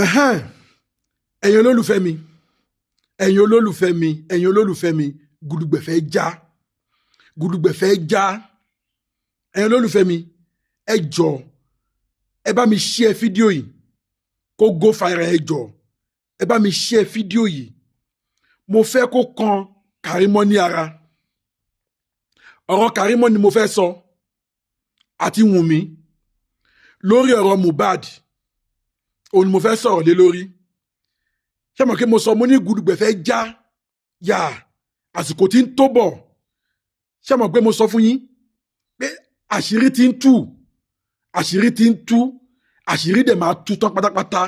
Ẹ̀hẹ́n, ẹ̀yin olólùfẹ́ mi, ẹ̀yin olólùfẹ́ mi, ẹ̀yin olólùfẹ́ mi, gudugbẹ̀ fẹ́ já, gudugbẹ̀ fẹ́ já. Ẹ̀yin olólùfẹ́ mi, ẹ jọ̀ọ́, ẹ bá mi share fídíò yìí kó go viral. Ẹ jọ̀ọ́, ẹ bá mi share fídíò yìí. Mo fẹ́ kó kan Kàrímọ́ ní ara. Ọ̀rọ̀ Kàrímọ́ ni mo fẹ́ sọ àti Wùnmí lórí ọ̀rọ̀ Mohbad. Òun ni mo fẹ́ sọ̀rọ̀ lé lórí. Ṣé mo kí mo sọ, mo ní gudugbẹ̀ fẹ́ já yà, àsìkò tí ń tó bọ̀. Ṣé mo pé mo sọ fún yín pé àṣírí ti ń tú, àṣírí ti ń tú, àṣírí dẹ̀ máa tú tán pátápátá,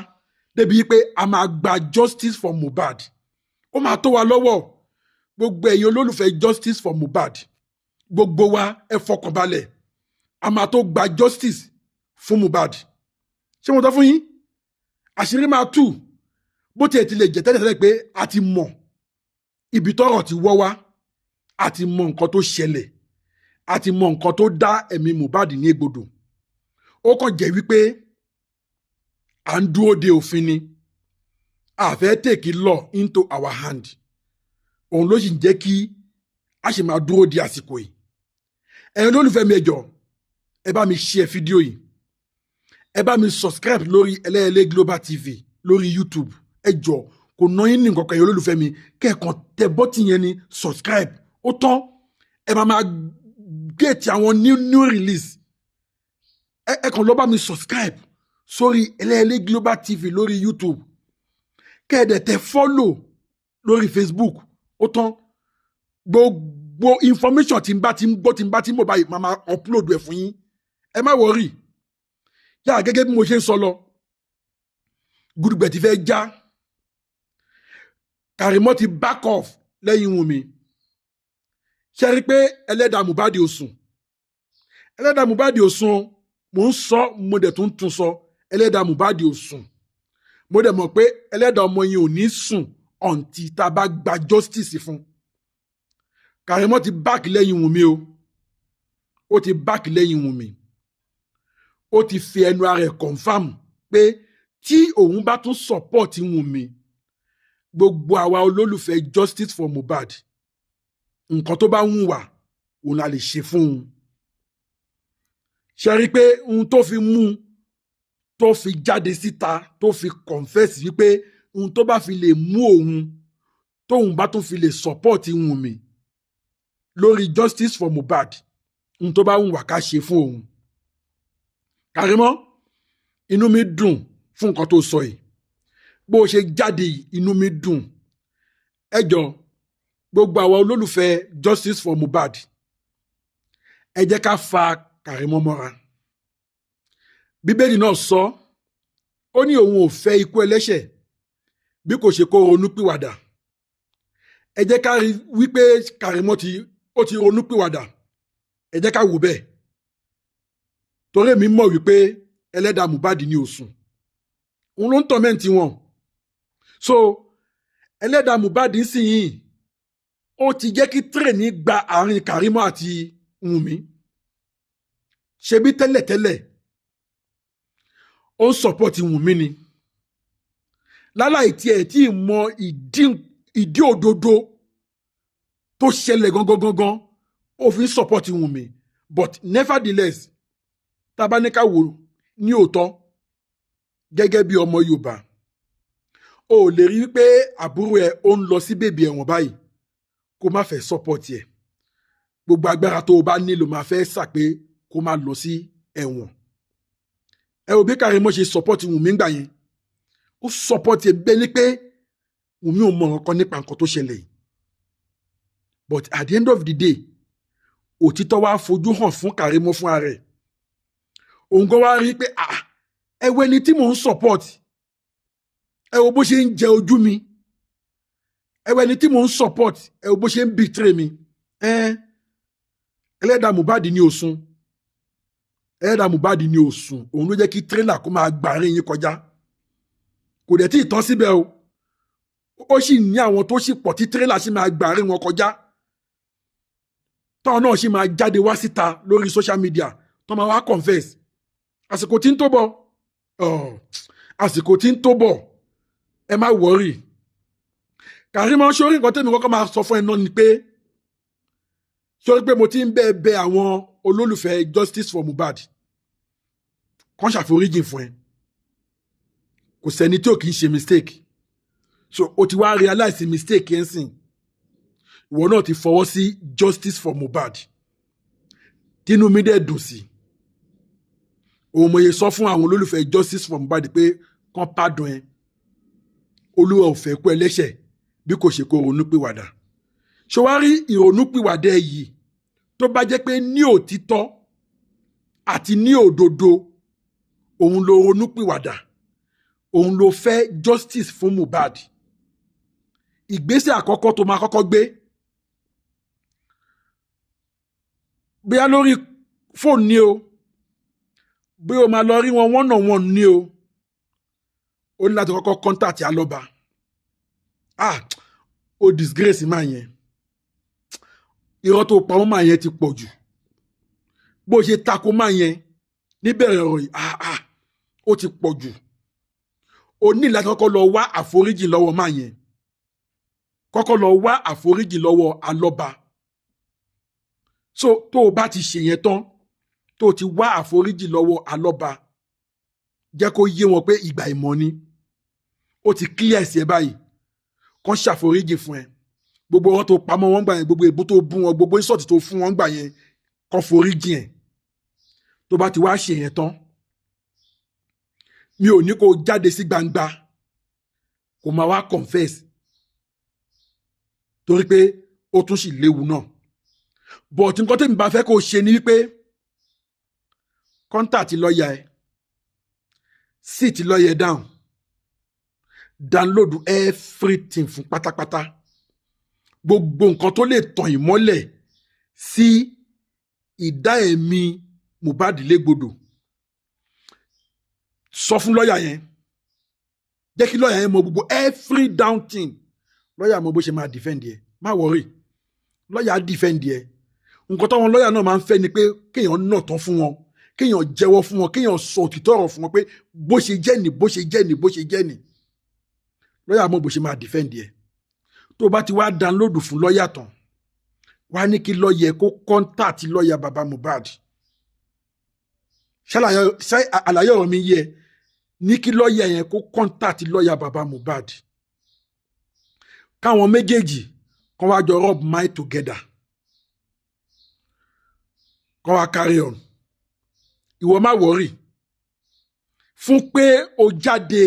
débi pé a máa gba justice for Mohbad. Ó máa tó wa lọ́wọ́. Gbogbo ẹ̀yin olólùfẹ́ justice for Mohbad, gbogbo wa, ẹ fọkànbalẹ̀, a máa tó gba justice fún Mohbad. Ṣé mo tọ́ fún yín? Àṣírí máa tú. Bó tiẹ̀ ti lè jẹ́ tẹ́lẹ̀tẹ́lẹ̀ pé a ti mọ̀ ibi tọ́rọ̀ ti wọ́ wá, a ti mọ nǹkan tó ṣẹlẹ̀, a ti mọ nǹkan tó dá ẹ̀mí Mohbad ní egbodò. Ó kàn jẹ́ wípé à ń dúró de òfin ni, a fẹ́ take law into our hand. Òun ló sì ń jẹ́ kí a ṣe máa dúró de àsìkò yìí. Ẹ̀yin olólùfẹ́ mi, ẹ jọ̀ọ́, ẹ bá mi share fídíò yìí, ẹ bá mi subscribe lórí Ẹlẹ́yẹlé Global TV lórí YouTube. Ẹ jọ̀ọ́, kò ná yín ní nǹkan kan. Ẹ̀yin olólùfẹ́ mi, kẹ́ẹ̀kan tẹ button yẹn ní subscribe, ó tán. Ẹ máa máa get àwọn new new release. Ẹ kàn lọ bá mi subscribe sórí Ẹlẹ́yẹlé Global TV lórí YouTube, kẹ́ẹ̀dẹ̀ tẹ follow lórí Facebook, ó tán. Gbogbo information tí n bá ti ń gbọ́, tí n bá ti ń bọ̀ báyìí, máa máa upload ẹ̀ fún yín. Ẹ má worry. Yára, gẹ́gẹ́ bí mo ṣe ń sọ lọ, gudugbẹ̀ ti fẹ́ já. Kàrímọ́ ti back off lẹ́yìn Wùnmí. Ṣe rí i pé ẹlẹ́dàá Mohbad ò sùn? Ẹlẹ́dàá Mohbad ò sùn. Mò ń sọ, mo dẹ̀ tún tún sọ, ẹlẹ́dàá Mohbad ò sùn. Mo dẹ̀ mọ̀ pé ẹlẹ́dàá ọmọ yẹn ò ní sùn until tá a bá gba justice fún. Kàrímọ́ ti back lẹ́yìn Wùnmí o. Ó ti back lẹ́yìn Wùnmí. Ó ti fi ẹnu ara ẹ̀ confirm pé tí òun bá tún support Wùnmí, gbogbo àwa olólùfẹ́ justice for Mohbad, nǹkan tó bá wù wá òun la lè ṣe fún un. Ṣe rí i pé ohun tó fi mú un tó fi jáde síta, tó fi confess wípé ohun tó bá fi lè mú òun tóun bá tún fi lè support Wùnmí lórí justice for Mohbad, ohun tó bá wù wá ká ṣe fún òun. Kàrímọ́, inú mi dùn fún nǹkan tó sọ yìí. Bó o ṣe jáde yìí, inú mi dùn. Ẹ jọ, gbogbo àwọn olólùfẹ́ justice for Mohbad, ẹ jẹ́ ká fa Kàrímọ́ mọ́ra. Bíbélì náà sọ, ó ní òun ò fẹ́ ikú ẹlẹ́ṣẹ̀ bí kò ṣe kó ronú pìwàdà. Ẹ jẹ́ ká rí wípé Kàrímọ́ ti ó ti ronú pìwàdà. Ẹ jẹ́ ká wò bẹ́ẹ̀, torí èmi mọ̀ wípé ẹlẹ́dàá Mohbad ní òsùn, òun ló ń torment wọn. So ẹlẹ́dàá Mohbad ń sìn yìí, ó ti jẹ́ kí train gba àárín Kàrímọ́ àti Wùnmí. Ṣebí tẹ́lẹ̀tẹ́lẹ̀, ó ń support Wùnmí ni, láláì tiẹ̀ tí ì mọ ìdí òdodo tó ṣẹlẹ̀ gangan gangan, ó fi ń support Wùnmí. But nevertheless, tá a bá ní ká wò ní òótọ́, gẹ́gẹ́ bí ọmọ Yorùbá, o ò lè rí wípé àbúrò ẹ ó ń lọ sí bèbè ẹ̀wọ̀n báyìí kó má fẹ́ support ẹ̀. Gbogbo agbára tó o bá nílò máa fẹ́ sà pé kó má lọ sí ẹ̀wọ̀n. Ẹ ò bí Kàrímọ́ ṣe support Wùnmí gbà yẹn, ó support ẹ bẹ́ẹ̀ ni pé Wùnmí ò mọ nǹkan nípa nǹkan tó ṣẹlẹ̀ yìí. But at the end of the day, òtítọ́ wá fojú hàn fún Kàrímọ́ fúnra rẹ̀. Òun gan wá rí pé, ah, ẹ wo ẹni tí mò ń support, ẹ wo bó ṣe ń jẹ ojú mi. Ẹ wo ẹni tí mò ń support, ẹ wo bó ṣe ń betray mi. Ẹ ẹlẹ́dàá Mohbad ní òsùn, ẹlẹ́dàá Mohbad ní òsùn. Òun ló jẹ́ kí tírélà kó máa gbàrin yín kọjá. Kò dẹ̀ tí ì tán síbẹ̀ o. Ó sì ní àwọn tó sì pọ̀ tí tírélà sì máa gbàrin wọn kọjá, táwọn náà sì máa jáde wá síta lórí social media, tó máa wá confess. Àsìkò tí ń tó bọ̀. Àsìkò tí ń tó bọ̀, ẹ má worry. Kàrímọ́, sórí nǹkan tẹ́mi kọ́kọ́ máa sọ fún ẹ náà ni pé, sórí pé mo ti ń bẹ́ẹ̀ bẹ àwọn olólùfẹ́ Justice for Mohbad kàn ṣàforíjì fún ẹ. Kò sẹ́ni tí ò kì í ṣe mistake. So o ti wá realize mistake yẹn sìn, ìwọ náà ti fọwọ́ sí Justice for Mohbad, tínú mi dẹ̀ dùn sí. Òun mo yẹ sọ fún àwọn olólùfẹ́ Justice for Mohbad pé kàn pardon ẹ. Olúwa ò fẹ́ kú ẹlẹ́ṣẹ̀ bí kò ṣe kó ronúpìwàdà. Ṣọwárí ìrònúpìwàdà yìí, tó bá jẹ́ pé ní òtítọ́ àti ní òdodo òun ló ronúpìwàdà, òun ló fẹ́ justice fún Mohbad, ìgbésẹ̀ àkọ́kọ́ tó máa kọ́kọ́ gbé, bóyá lórí fóònù ni o, bóyá o máa lọ rí wọn one on one ni o, ó ní láti kọ́kọ́ contact Alọ́ba. Ah, o disgrace máa yẹn. Irọ́ tó pamọ́ máa yẹn ti pọ̀ jù. Bó ṣe tako máa yẹn níbẹ̀rẹ̀ ọ̀rọ̀ yìí, ah ah, ó ti pọ̀ jù. O ní láti kọ́kọ́ lọ wá àforíjì lọ́wọ́ máa yẹn, kọ́kọ́ lọ wá àforíjì lọ́wọ́ Alọ́ba. So tó o bá ti ṣe yẹn tán, tó o ti wá àforíjì lọ́wọ́ Alọ́ba, jẹ́ kó yé wọn pé ìgbà ìmọ̀ ni, ó ti clear ẹ̀sìn ẹ báyìí, kàn ṣàforíjì fún ẹ. Gbogbo wọn tó pamọ́ wọn gbà yẹn, gbogbo èbú tó bú wọn, gbogbo insult tó fún wọn gbà yẹn, kàn foríjì ẹ. Tó bá ti wá ṣe yẹn tán, mi ò ní kó jáde sí gbangba kó máa wá confess, torí pé ó tún sì léwu náà. But nǹkan tẹ́mi bá fẹ́ kó ṣe ni wípé contact lọ́ọ̀yà ẹ, sit lọ́ọ̀yà down, download everything fún pátápátá, gbogbo nǹkan tó lè tàn ìmọ́lẹ̀ sí ìdá ẹ̀mí Mohbad légbodò. Sọ fún lọ́ọ̀yà yẹn, jẹ́ kí lọ́ọ̀yà yẹn mọ gbogbo every down thing. Lọ́ọ̀yà mọ bó ṣe máa defend ẹ, má worry, lọ́ọ̀yà defend ẹ. Nǹkan táwọn lọ́ọ̀yà náà máa ń fẹ́ ni pé kéèyàn nà tán fún wọn, kéèyàn jẹ́wọ́ fún wọn, kéèyàn sọ òtítọ́ ọ̀rọ̀ fún wọn pé bó ṣe jẹ́ ni, bó ṣe jẹ́ ni, bó ṣe jẹ́ ni. Lọ́ọ̀yà mọ bó ṣe máa defend ẹ. Tó o bá ti wá download fún lọ́ọ̀yà tán, wá ní kí lọ́ọ̀yà kó contact lọ́ọ̀yà bàbá Mohbad. Ṣé àlàyé ọ̀rọ̀ mi yé? Ní kí lọ́ọ̀yà yẹn kó contact lọ́ọ̀yà bàbá Mohbad, káwọn méjèèjì kán wá jọ rub mind together, kán wá carry on. Ìwọ má worry fún pé o jáde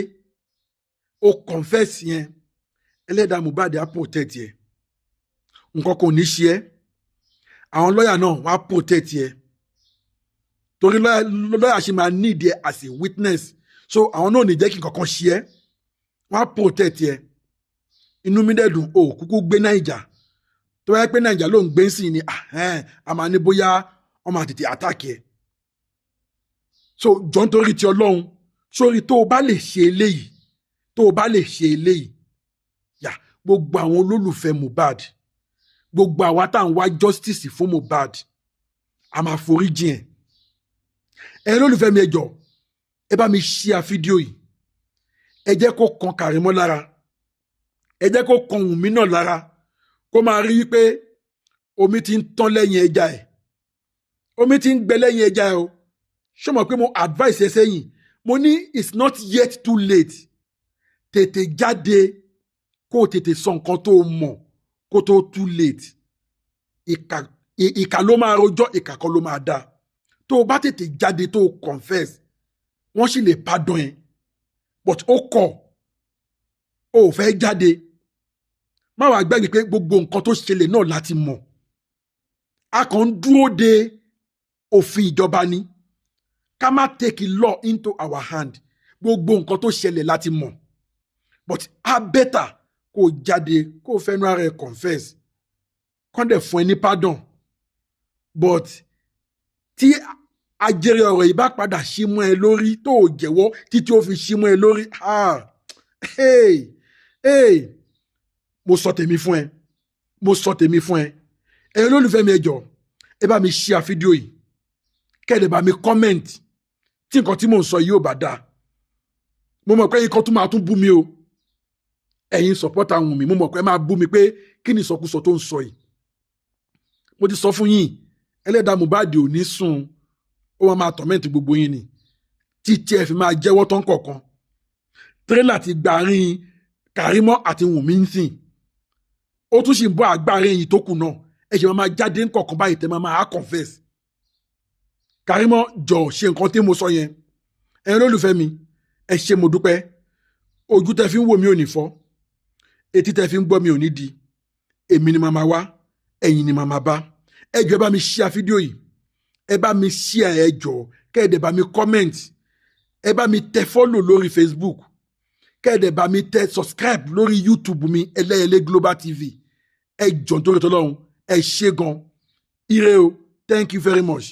o confess yẹn, ẹlẹ́dàá Mohbad á protect ẹ, nǹkan kò ní ṣe ẹ́. Àwọn lọ́ọ̀yà náà wọ́n á protect ẹ, torí lọ́ọ̀yà ṣe máa need ẹ as a witness, so àwọn náà ò ní jẹ́ kí nǹkan kan ṣe ẹ́, wọ́n á protect ẹ. Inú mi dẹ̀ dùn, o kúkú gbé Naija. Tó bá yẹ pé Naija ló ń gbé sí ni, a máa ní bóyá wọ́n máa tètè attack ẹ. So jọ nítorí ti Ọlọ́run, sórí tó o bá lè ṣe eléyìí, tó o bá lè ṣe eléyìí yà, gbogbo àwọn olólùfẹ́ Mohbad, gbogbo àwa tá à ń wá justice fún Mohbad, a máa forí jìn ẹ̀. Ẹ lólùfẹ́ mi, ẹ jọ̀ọ́, ẹ bá mi share fídíò yìí. Ẹ jẹ́ kó kan Kàrímọ́ lára, ẹ jẹ́ kó kan Wùnmí náà lára, kó máa rí wípé omi ti ń tán lẹ́yìn ẹja ẹ̀, omi ti ń gbẹ lẹ́yìn ẹja ẹ̀ o. Ṣé o mọ̀ pé mo advice ẹ sẹ́yìn? Mo ní it's not yet too late. Tètè jáde, kó o tètè sọ nǹkan tó o mọ̀ kó tó too late. Ìkà ìkà ló máa rojọ́, ìkà kan ló máa dáa. Tó o bá tètè jáde, tó o confess, wọ́n sì lè pardon ẹ. But ó kọ̀, o ò fẹ́ jáde. Má wàá gbàgbé pé gbogbo nǹkan tó ṣẹlẹ̀ náà láti mọ̀, a kàn ń dúró de òfin ìjọba ni. Ká má take law into our hand. Gbogbo nǹkan tó ṣẹlẹ̀ láti mọ̀, but a better kó o jáde, kó o fẹ́nu ara ẹ confess, kán dẹ̀ fún ẹ ní pardon. But tí ajere ọ̀rọ̀ yìí bá padà ṣí mọ́ ẹ lórí, tó o jẹ́wọ́ títí ó fi ṣí mọ́ ẹ lórí, ah, hey, hey, mo sọ tèmi fún ẹ, mo sọ tèmi fún ẹ. Ẹ̀yin olólùfẹ́ mi, ẹ jọ̀ọ́, ẹ bá mi share fídíò yìí, kẹ́ ẹ lè bá mi comment tí nǹkan tí mò ń sọ yìí ò bá dáa. Mo mọ̀ pé ẹ̀yin kan tún máa tún bú mi o, ẹ̀yin supporter Wùnmí. Mo mọ̀ pé ẹ máa bú mi pé kí ni ìsọkúsọ tó ń sọ yìí. Mo ti sọ fún yín, ẹlẹ́dàá Mohbad ò ní sùn, ó máa máa torment gbogbo yín ni títí ẹ fi máa jẹ́wọ́ tán kọ̀ọ̀kan. Tírélà ti gbàrin Kàrímọ́ àti Wùnmí ń sìn, ó tún sì ń bọ́ àgbáre yìí tó kù náà. Ẹ ṣe máa máa jáde ńkọ̀ọ̀kan báyìí tẹ́ máa máa confess. Kàrímọ́, jọ ṣe nǹkan tí mo sọ yẹn. Ẹ̀yin olólùfẹ́ mi, ẹ ṣé, mo dúpẹ́. Ojú tẹ́ fi ń wò mí ò ní fọ́, etí tẹ́ fi ń gbọ́ mi ò ní di. Èmi ni màmá wá, ẹ̀yin ni màmá bá. Ẹ jọ̀ọ́, ẹ bá mi share fídíò yìí, ẹ bá mi share. Ẹ jọ̀ọ́, kẹ́ ẹ dẹ̀ bá mi comment, ẹ bá mi tẹ follow lórí Facebook, kẹ́ ẹ dẹ̀ bá mi tẹ subscribe lórí YouTube mi, Ẹlẹ́yẹlé Global TV. Ẹ jọ̀ọ́, nítorí tọ́lọ́run, ẹ ṣé gan. Ire o. Thank you very much.